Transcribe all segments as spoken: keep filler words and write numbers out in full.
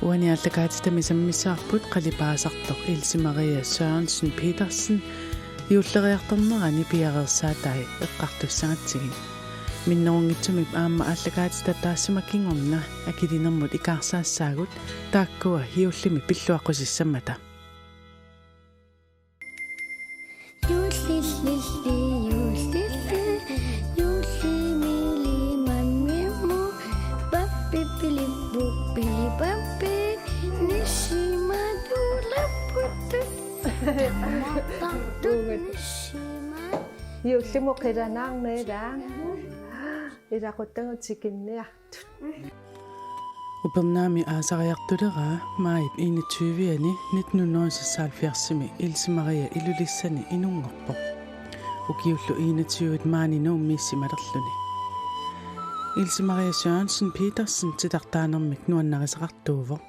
Uani aallakaatitami sammissavarput qalipaasartoq Else Marie Sørensen Petersen juulleriartornerani piareersaatai eqqartussagatsigit. Minnerunngitsumik aamma aallakaatitap taassuma kingorna akilinermut ikaarsaassaagut, taakkua juullimi pilluaqqusissammata. Juullillilli, juullilli, juullimili mammimmu, pappipilippu, pilipappi, nissimatu, lapputtu, nappartu, nissimat. Juullimut qilanaarniit. Ilaquttagut tikinniartut. Upernaami aasariartuleraa maajip enogtyve-ani nitten hundrede og seksoghalvfjerds-imi Else Marie Ilulissani inunngorpoq. Ukiullu enogtyve maani Nuummi issimalerluni. Else Marie Sørensen Petersen titartaanermik nuannarisaqartuuvoq.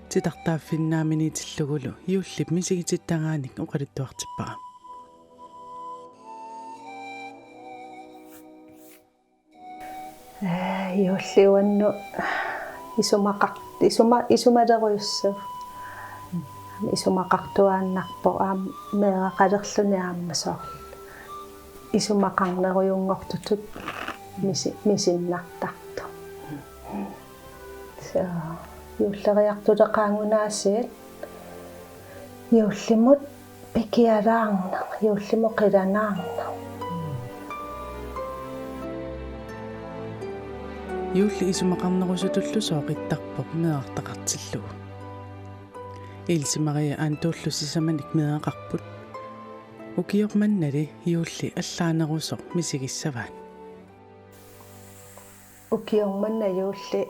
Titartaaffinni naaminiitillugulu juullip misigitittagaanik oqaluttuartippara. Ee, juulli uannut isumaqar-, isuma-, isumalerujussuuvoq. Isumaqartuaannarpoq aamma meeraqalerluni aamma soorlu. Isumaqarnerujunngortutut misi-, misinnartartoq. So, juulleriartuleqaanngunaasiit juullimut pikialaarneq, juullimut qilanaarneq. Juulli isumaqarnerusutullu sooqittarpoq meerartaqartillugu. Else Marie Antuullu sisamanik meeraqarput. Ukioq mannali juulli allaanerusoq misigissavaat. Ukioq manna juulli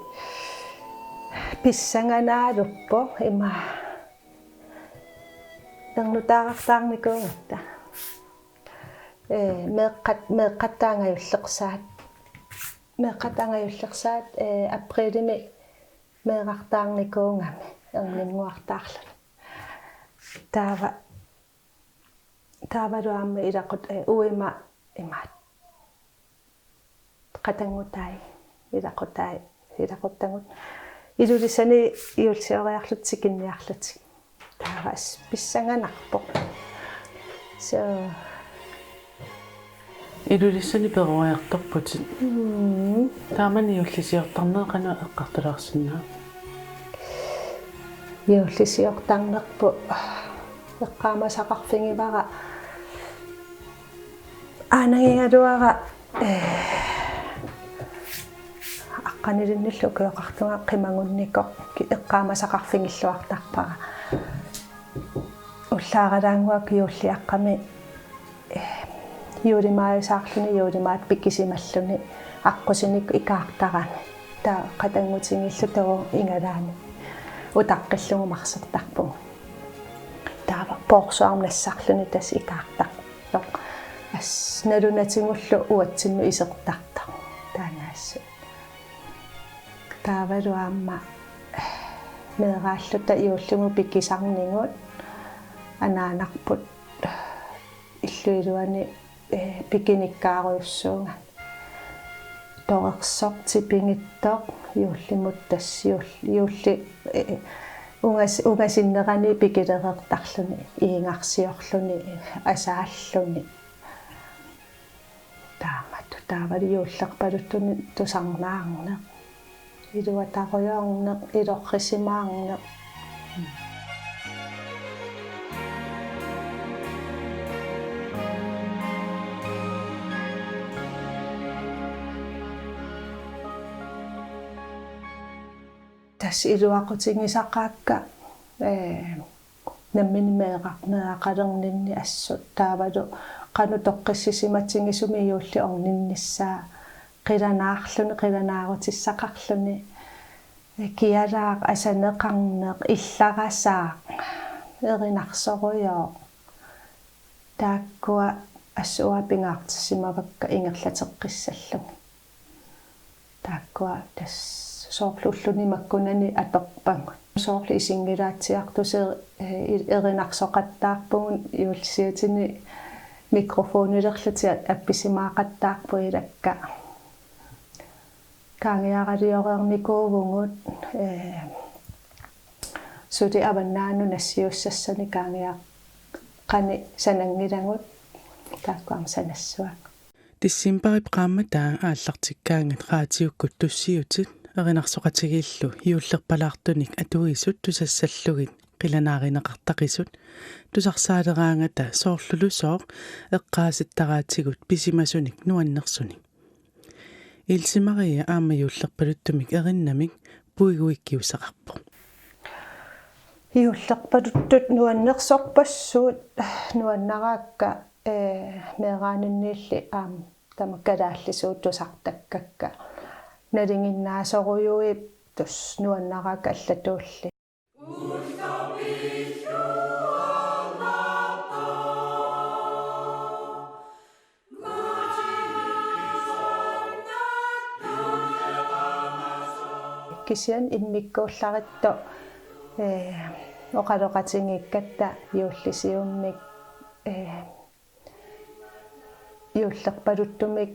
pissanganaaluppoq ima ernutaarartaarnikuugatta. Ee, meeqqat-, meeqqatta angajullersaat. Meeqqatta angajullersaat, ee, aprilimi meerartaarnikuugami erninnguartaarluni. Taava, taavalu aamma ilaqut-, ee, uima imaat. Qatanngutai, ilaqutai, ilaquttagut. Ilulissani juullisioriarlutik tikinniarlutik. Taava assut pissanganarpoq. So. Ilulissani peroriartorputit. Mm. Taamani juullisiortarneq qanoq eqqartulaarsinnaaviuk? Juullisiortarnerput eqqaamasaqarfigivara. Aanagigaluara, ee, aqqanilinnillu ukioqartunga qimagunnikoq ki-, eqqaamasaqarfigilluartarpara. Ullaaralaannguaq juulliaqqami, ee, juulimaajusaarluni juulimaat pikisimalluni aqqusinik ikaartarami. Taava qatanngutigiillu taava igalaani utaqqillugu marsertarpugut. Taava poorsuarmi nassarluni tassa ikaartarpoq. Assut nalunatigullu uatsinnut isertartoq. Taanna assut. Taavalu aamma meeraalluta juullimut pikisarnigut anaanarput illup iluani, ee, pikinikkaarujussuugami. Torersoq tipigittoq juullimut tassa juul-, juulli, ee, ungas-, ungasinnerani pikilereertarluni, iingarsiorluni, asaalluni. Taamatut taavalu juullerpaluttunik tusarnaarneq. Iluatarujoorneq, ilorrisimaarneq. Tassa iluaqutigisaqaakka, ee, nammineq meeraq-, meeraqalerninni assut taavalu qanoq toqqissisimatigisumik juulli orninnissaa qilanaarluni, qilanaarutissaqarluni, kialaaq asaneqarneq, illarasaaq, erinarsorujooq. Taakkua assut pingaartissimavakka ingerlateqqissallugit. Taakkua tassa soorlu ulluni makkunani atorpagut. Soorlu isinngilaatsiartusi, ee, i-, erinarsoqattaarpugut juullisiutini mikrofonilerlutik a-, appisimaaqattaarput ilakka. Qaangiaralioreernikuuvugut, ee, Suli avannaanut nassiussassanik qaangiaqqani sananngilagut, taakku aamma sanassuaq. Decembarip qaammataa aallartikkaangat raatiukkut tussiutit erinarsoqatigiillu juullerpalaartunik atuisut tusassallugit qilanaarineqartaqisut tusarsaaleraangata soorlulu sooq eqqaasittaraatigut pisimasunik nuannersunik. Else Marie aamma juullerpaluttumik erinnamik puiguikkiussaqarpoq. Juullerpaluttut nuannersorpassuit nuannaraakka, ee, meeraaninniilli aamma tama kalaallisuut tusartakkakka. Nalinginnaasorujuit tassa nuannaraakka allatuulli. Kisianni immikkuullarittoq, ee, oqaloqatigiikkatta juullisiummik, ee, juullerpaluttumik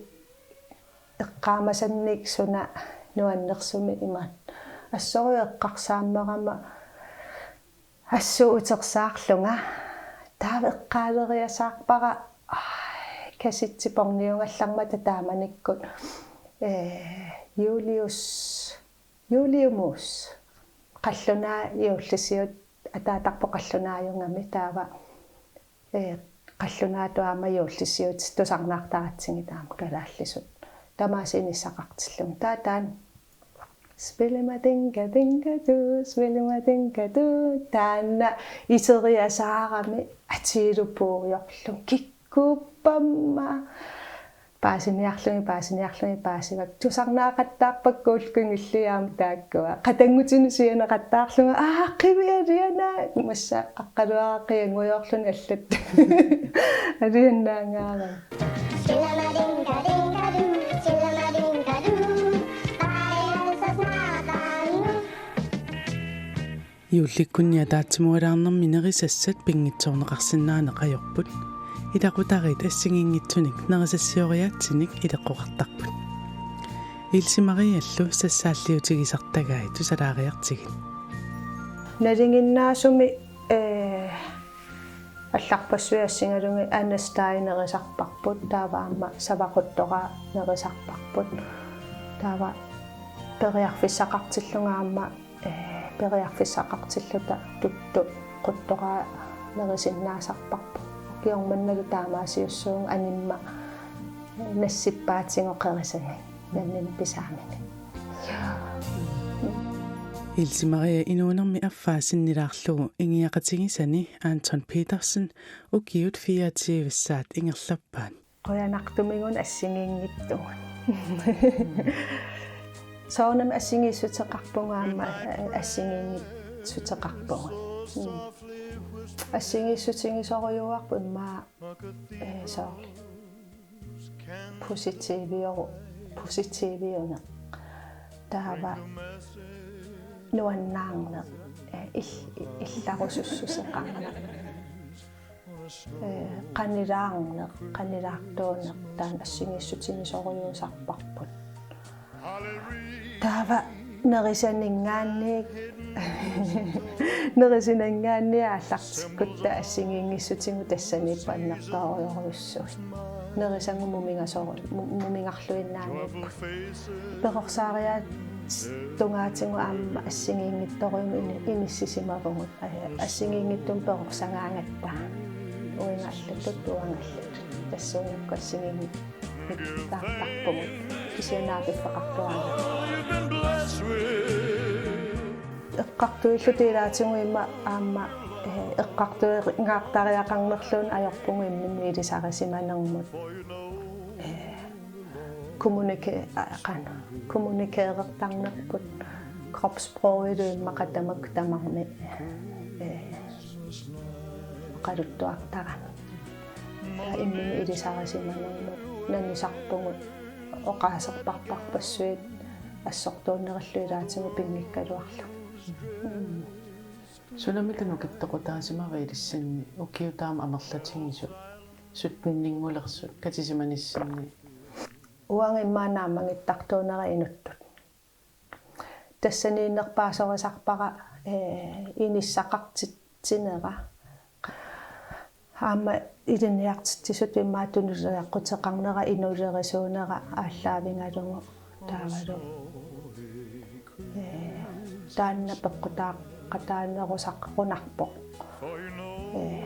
eqqaamasannik suna nuannersumik imaattoq. Assorujuk eqqarsaammerama assut utersaarlunga. Taava eqqaaleriasaarpara, ai, kasitsi porniugallarmata taamanikkut, ee, Julius, Juliumus. Qallunaat juullisiut, ataatarput qallunaajugami taava, ee, qallunaatut aamma juullisiut tusarnaartaratsigit aamma kalaallisut. Tamaasa inissaqartillugu. Taava taanna Spilimadingadingadu, spilimadingadu. Taanna iseriasaarami atiilu puujorlunga kikkuuppamma. Paasiniarlugit, paasiniarlugit, paasivakka. Tusarnaaqattaarpakka ullut kingulliit aamma taakkua. Qatanngutinut sianeqattaarlunga, aa, qivi alianaa. Massa aqqaluaraq qiangujoorluni allattoq. Alianaangaarami. Juullikkunni ataatsimoolaarnermi nerisassat pinngitsoorneqarsinnaaneq ajorput. Ilaqutariit assigiinngitsunik nerisassioriaatsinik ileqqoqartarput. Else Mariallu sassaalliutigisartagai tusalaariartigit. Nalinginnaasumik, ee, allarpassuit assigalugit Anna Stay nerisarparput, taava aamma Savaquttoraa nerisarparput. Taava periarfissaqartillunga aamma, ee, periarfissaqartilluta Tuttu Quttoraa nerisinnaasarparput. Ukioq mannalu taamaasiussuuvunga animma nassippaatigut qerisanik, nammineq pisaaminik. Else Marie inuunermi affaa sinnilaarlugu ingiaqatigisani Anton Petersen ukiut fireogtyve-ssaat ingerlappaat. Qujanartumik assigiinngitsugut. Soorunami assigiissuteqarpugut aamma, ee, assigiinngitsuteqarpugut. Mm. Assigiissutigisorujuuarput immaqa, ee, soorlu positiivioru-, positiiviuneq. Taava nuannaarneq, ee, il-, illarusussuseqarneq. Ee, qanilaarneq, qanilaartuuneq, taanna assigiissutigisorujuusarparput. Taava nerisaninngaanniit, nerisinanngaanniit aallartikkutta assigiinngissutigut tassaniippoq annertoorujorujussuit. Nerisagut mumigasoru-, mu-, mumigarluinnaaniipput. Perorsaariaat tungaatigut aamma assigiinngitsorujussuarmik ini-, inissisimavugut. Ee, assigiinngitsunik perorsagaangatta. Uigallatut, uangallatut. Tassuunakkut assigiinngitsunik taartarpugut. Kisianni naapiffeqartuaannarpoq. Eqqartuilluta ilaatigut immaqa aamma, ee, eqqartuinnartariaqarnerluunniit ajorpugut imminut ilisarisimanermut. Ee, kommunike-, aa, qanoq, kommunikeerertarnerput, kropssprogilu immaqa tamakku tamarmik, ee, oqaluttuartarami. Taava imminut ilisarisimanermut nanusarpugut oqaaserparparpassuit assortuunnerillu ilaatigut pinngikkaluarlugit. Mm. Sunamita nukittoqutaasimava ilissinni ukiut taama amerlatigisut syttenninngulersut katisimanissinni? Uanga immaqa naammagittartuunera inuttut. Tassaniinnerpaasorisarpara Ee, inissaqartitsinera. Aamma ilinniartitsisutut immaqa tunuliaqquteqarnera, inulerisuunera aallaavigalugu taavalu. Ee, taanna peqqutaaqqataanerusaqarunarpoq. Ee,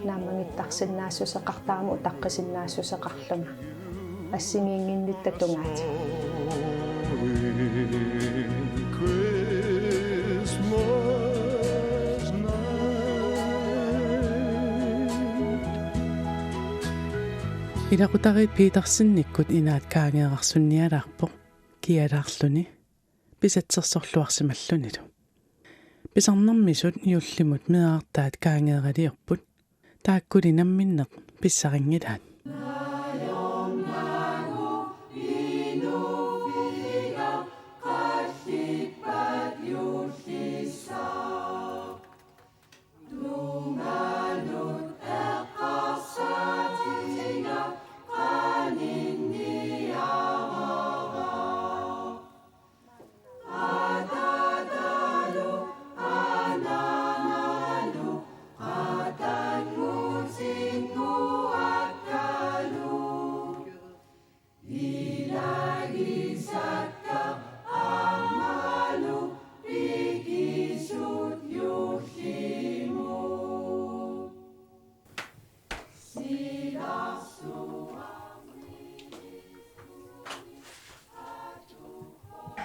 naammagittarsinnaassuseqartarama utaqqisinnaassuseqarlunga. Assigiinnginnitta tungaatigut. Ilaqutariit Petersenikkut inaat kaangeerarsunnialaarpoq kialaarluni pisatsersorluarsimallunilu. Pisarnermisut juullimut meerartaat kaangeeraliorput, taakkuli namminneq pissarinngilaat.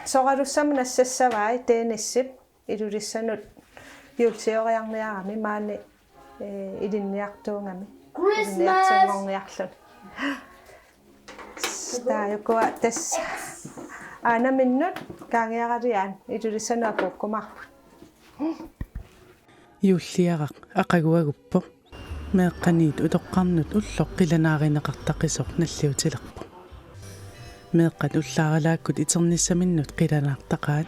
Soralussamut nassassavai tennisip Ilulissanut juullisioriarniarami maani, ee, ilinniartuugami. Christmas! Ilinniartunngorniarluni. Taava ukua tassa aanaminnut kaangeeraliaat Ilulissanut apuukkumaarput. Juulliaraq aqaguaguppoq. Meeqqaniit utoqqarnut ulloq qilanaarineqartaqisoq nalliutilerpoq. Meeqqat ullaaralaakkut iternissaminnut qilanaartaqaat.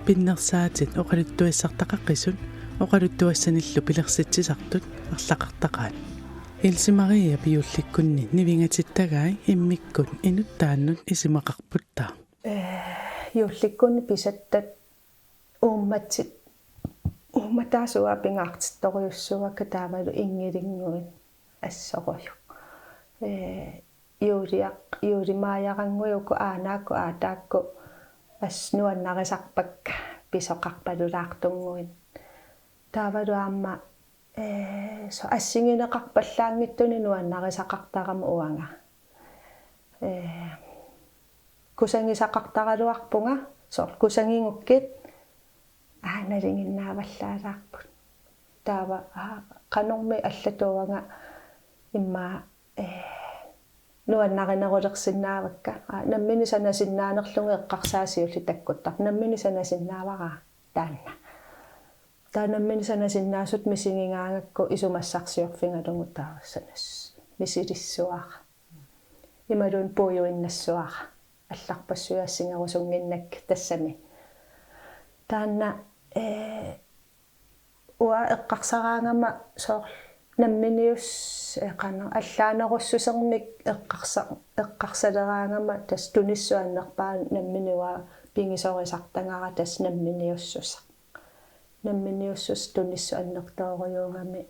Pinnersaatit oqaluttuassartaqaqisut oqaluttuassanillu pilersitsisartut arlaqartaqaat. Else Marie juullikkunni nivingatittagai immikkut inuttaannut isumaqarputtaaq. Ee, juullikkunni pisattat uummatit, uummataasut pingaartittorujussuuakka taavalu inngilinnguit assorujuk. Ee, juuliaq-, juulimaajarannguit uku aanaakkut aataakkut assut nuannarisarpakka pisoqarpalulaartunnguit. Taavalu aamma, ee, soorlu assigineqarpallaanngitsunik nuannarisaqartarama uanga. Ee, kusagisaqartaraluarpunga, soorlu kusagigukkit, aa, nalinginnaavallaalaarput. Taava, aa, qanormi allatut uanga immaqa, ee, nuannarinerulersinnaavakka. Aa, nammineq sanasinnaanerlunga eqqarsaat siulleq takkuttarpoq. Nammineq sanasinnaavara taanna. Taava nammineq sanasinnaasutut misigigaangakku isumassarsiorfigalugu taava sanas-, misilissuara. Imaluunniit puiuinnassuara. Allarpassuit assigerusunnginnakkit tassami. Taanna, ee, uanga eqqarsaraangama soorlu namminius-, ee, qanoq allaanerussusermik eqqarsa-, eqqarsaleraangama tassa tunissut annerpaaq nammineq uanga pigisorisartagara tassa namminiussuseq. Namminiussuseq tunissut annertoorujuugami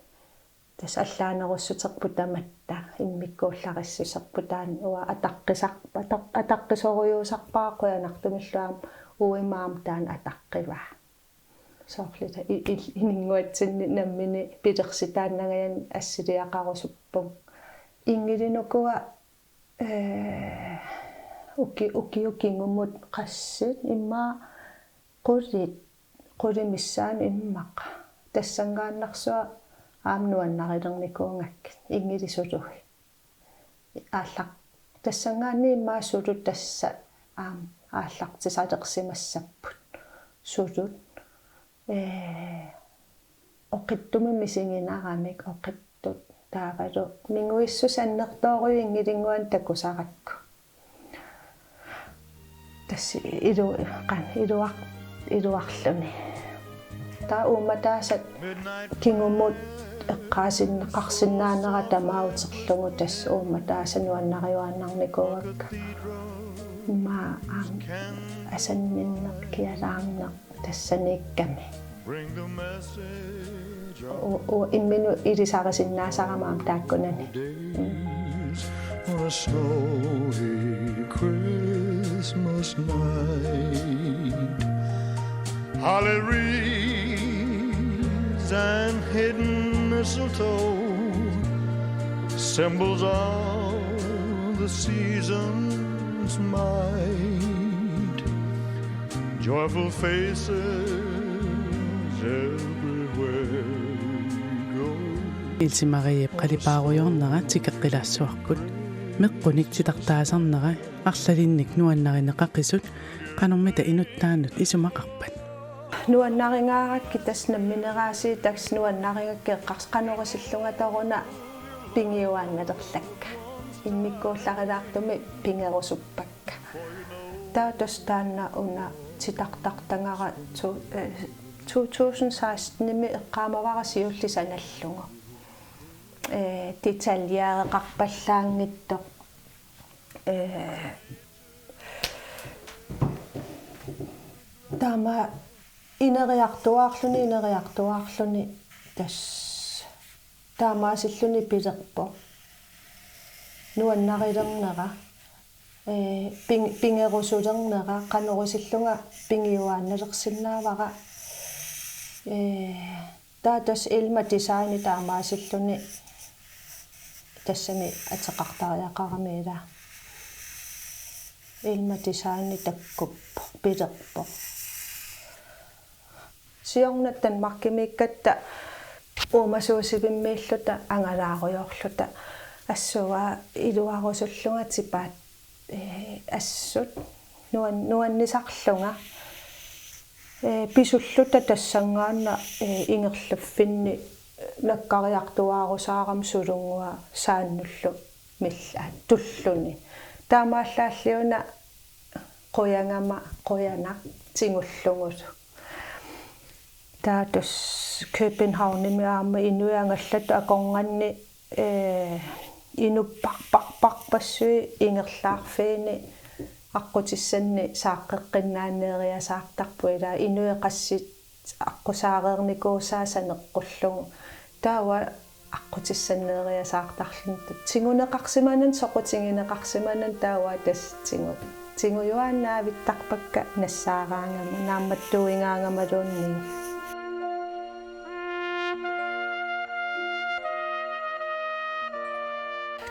tassa allaanerussuserput tamatta immikkuullarissuserput taanna uanga ataqqisarpa-, ataq-, ataqqisorujussuusarpara qujanartumillu aamma uima aamma taanna ataqqivaa. Soorlu ta-, i-, i-, ininnguatsinni nammineq pilersitaannangajanik assiliaqarusuppunga. Inngilinik ukua, ee, uki-, ukiut kingumut qassit immaqa qulit, qulit missaanni immaqa. Tassanngaannarsuaq aamma nuannarilernikuugakkit, inngilisului. Aallaq-, tassanngaanniit immaqa sulut tassa aamma aallartisalersimassapput. Sulut. Ee, oqitsumik misiginaramik oqittut taavalu minguissuseq annertoorujuk inngilinnguanik takusarakku. Tassa ilu-, qan-, iluar-, iluarluni. Taava uummataasat kingumut eqqaasinneqarsinnaanera tamaavuterlugu tassa uummataasat nuannariuaannarnikuuakka. Immaqa aamma asanninneq kialaarneq tassaniikkami. Bring the message of u-, u-, imminut ilisarisinnaasarama aamma taakkunani. Days on a snowy Christmas night. Holly wreaths and hidden mistletoe, symbols of the season's might. Joyful faces everywhere we go. Else Mariep qalipaarujoornera tikeqqilaassuarput. Meqqunik titartaasarnera arlalinnik nuannarineqaqisut qanormita inuttaannut isumaqarpat? Nuannarigaarakkit tassa nammineq aasiit tassa nuannarigakkit eqqars-, qanoq isillungatoruna pigiuaannalerlakka. Immikkuullarilaartumik pigerusuppakka. Taava tassa taanna una titartartagara to-, eh, to tusind sekstenimi eqqaamavara siulleq sanallugu. Eh, detaljereqarpallaanngitsoq. Eh, taama ineriartuaarluni, ineriartuaarluni tassa taamaasilluni pilerpoq. Nuannarilernera, eh, ping-, pigerusulernera, qanoq isillunga pigiuaannalersinnaavara. Eh, taava tassa Elma Designi taamaasilluni tassani ateqartariaqarami ila. Elma Designi takkuppoq, pilerpoq. Siorna Danmarkimiikkatta uumasuusivimmiilluta angalaarujoorluta assut iluarusullunga tipaat, eh, assut nuan-, nuannisarlunga, eh, pisulluta tassanngaannaq, eh, ingerlaffinni nakkariartuaarusaarama sulunnguaq saannullu milla tulluni. Taamaallaalliuna qujagama qujanaq tigullugulu. Taava tassa Københavnimi aamma inuit angallatut akornanni, eh, inupparparparpassuit ingerlaarfiini aqqutissanni saaqqeqqinnaanneeriasaartarput, ila inuit qassit aqqusaareernikuusaat saneqqullugu. Taava aqqutissanneeriasaartarluni. Tiguneqarsimanani, soqutigineqarsimanani taava tassa tigu-, tigujuaannaavittarpakka nassaaraangama, naammattuuigaangamaluunniit.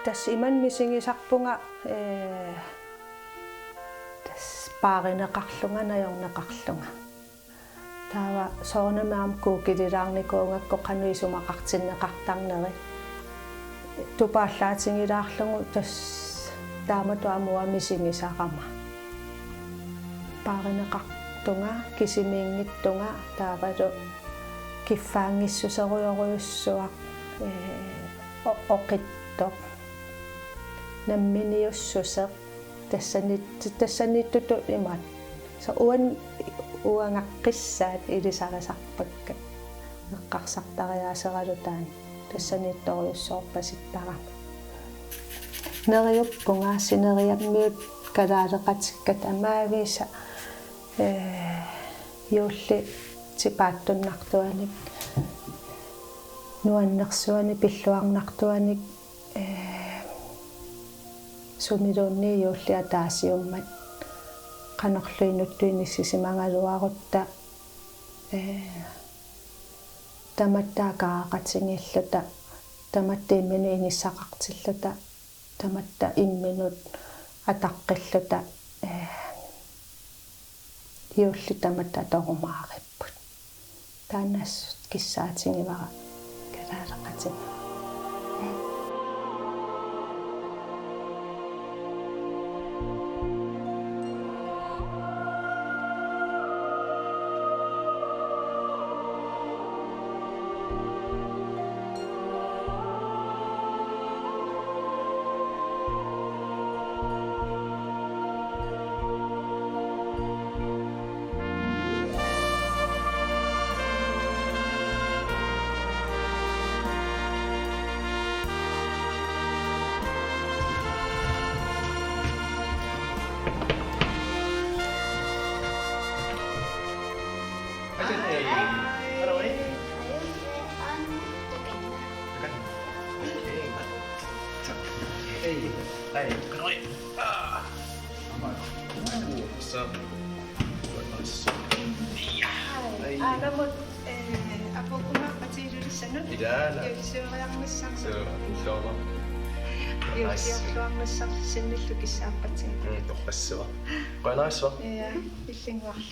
Tassa imannak misigisarpunga, eh, tassa paarineqarlunga, najorneqarlunga. Taava soorunami aamma Google-ilaarnikuugakku qanoq isumaqartinneqartarneri. Tupaallaatigilaarlugu tassa taamatut aamma uanga misigisarama. Paarineqartunga, kisimiinngitsunga, taavalu kiffaanngissuserujorujussuaq, eh, o-, oqitsoq. Namminiussuseq. Tassani-, tassaniittutut imaat. Soorlu uan-, uangaqqissaat ilisarisarpakka. Eqqarsartariaaseralu taanna. Tassaniittorujussuarpasittarama. Neriuppunga sineriammiut kalaaleqatikka tamaavisa, eh, juulli tipaattunnartuanik, nuannersuanik, pilluarnartuanik, eh, sumiluunniit juulli ataasiummat qanorlu inuttut inissisimagaluarutta, eh, tamatta akaareqatigiilluta, tamatta imminut inissaqartilluta, tamatta imminut ataqqilluta, eh, juulli tamatta atorumaaripput. Taanna assut kissaatigivara kalaaleqatiga. Hey, good night. Ah. Ooh, what's up? Nice. Hi. Hi. Aa, namut, eh, apuukkumaarpatigiillutissanut. Ilaa, ilaa. Juullisioriarnissarsi. So, inshallah. Juullisiorluarnissarsi, nice. Sannillu kissaappatigiit. Mm, torrassuaq. Qujanarsuaq. Ja, illinguarlu.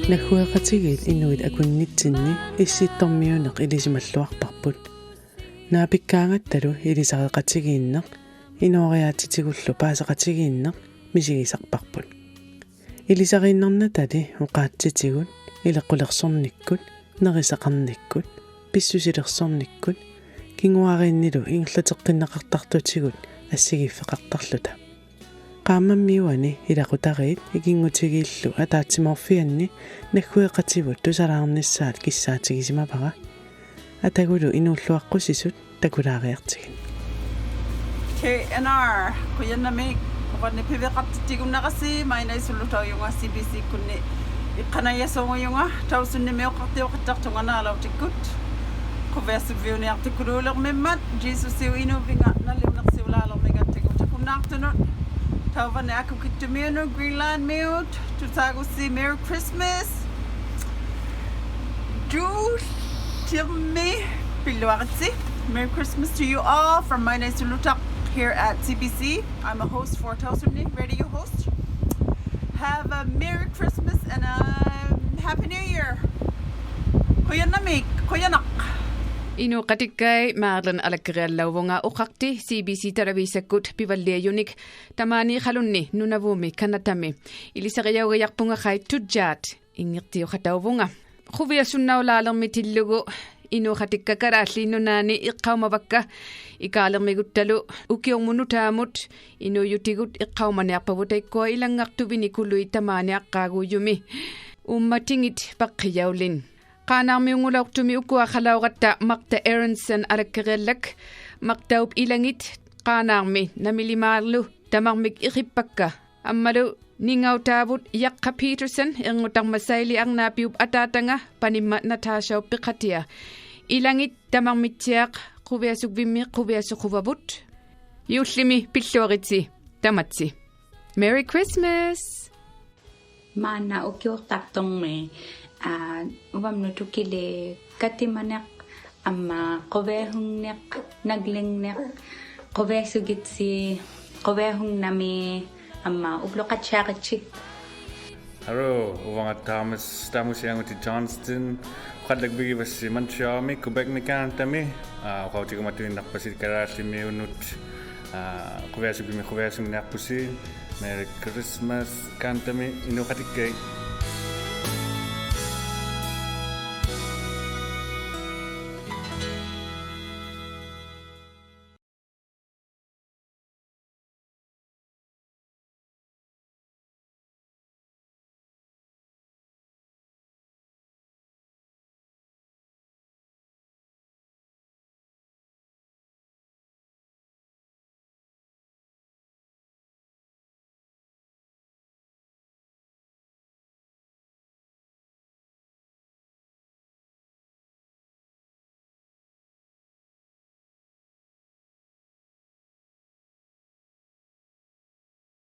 Naggueqatigiit inuit akunnitsinni Issittormiuneq ilisimalluarparput. Naapikkaangattalu ilisareqatigiinneq inooriaatsitigullu paaseqatigiinneq misigisarparput. Ilisariinnarnatali oqaatsitigut, ileqqulersornikkut, nerisaqarnikkut, pissusilersornikkut, kinguariinnilu ingerlateqqinneqartartutigut assigiiffeqartarluta. Qaammammi uani ilaqutariit ikinngutigiillu ataatsimoorfianni naggueqativut tusalaarnissaat kissaatigisimavara. Atagulu inuulluaqqusisut takulaariartigit. K N R, qujanarmi, uvanni piveqartittigunarasi, Maina Isulluta uanga C B C-kkunni iqqanajasuugujunga, tausinnimi oqartioqattartunga naalagitikkut. Quviasuvviuniartikuluulermimmat, Jiisusiu inuuvinga naliunersiulaalermigatsigu takunnaartunut. Taava uvanni Akukittumiunut, Greenlandmiut, Tutaagussi, Merry Christmas. Juullimi pilluaritsi. Merry Christmas to you all from Maina Isulluta here at C B C. I'm a host for Tausinni, radio host. Have a Merry Christmas and a Happy New Year. Qujanarmi, qujanaq. Inuuqatikkai, Marilyn Alakkeriallauvunga, oqarti C B C Talaviisakkut pivalliajunik tamaaniiqalunni Nunavummi Canadami. Ilisariaugajappunga qai Tujaat, inngertioqataavunga. Quviasunnaulaalermitillugu inuuqatikka Kalaallit Nunaanni eqqaamavakka, ikaalermiguttalu ukiormut nutaamut inuujutigut eqqaamaniarpavut, taakkua ilanngartuvinikuului tamaani aqqaaguujumi uummatingit paqqijaulin. Qaanaarmiunngulaartumi ukua qalauratta Martha Aronson Alakkeriallak, Marthaup ilagit Qaanaarmi namilimaarlu tamarmik eqippakka. Aammalu ningautaavut Jaqqa Petersen, Erngutarma Saili Arnaapiup ataataga, panimma Natashaup peqatia. Ilagit tamarmitsiaq Quviasuvvimmi quviasoquvavut. Juullimi pilluaritsi tamatsi. Merry Christmas! Maanna ukiortartormi, aa, uvamnut ukili katimaneq, aamma quviasunneq, naglinneq, quviasugitsi, quviasunngami, aamma uploqatsiaritsi. Hello, uvanga Thomas, Thomas Yanguti Johnston. Oqallakpigivassi Montrealmi, Quebecmi, Canadami. Aa, oqaatigiumaartuinnarpasi Kalaallimiunut. Aa, quviasuvvimmi quviasunngorpusi. Merry Christmas, Canadami, inuuqatikkai.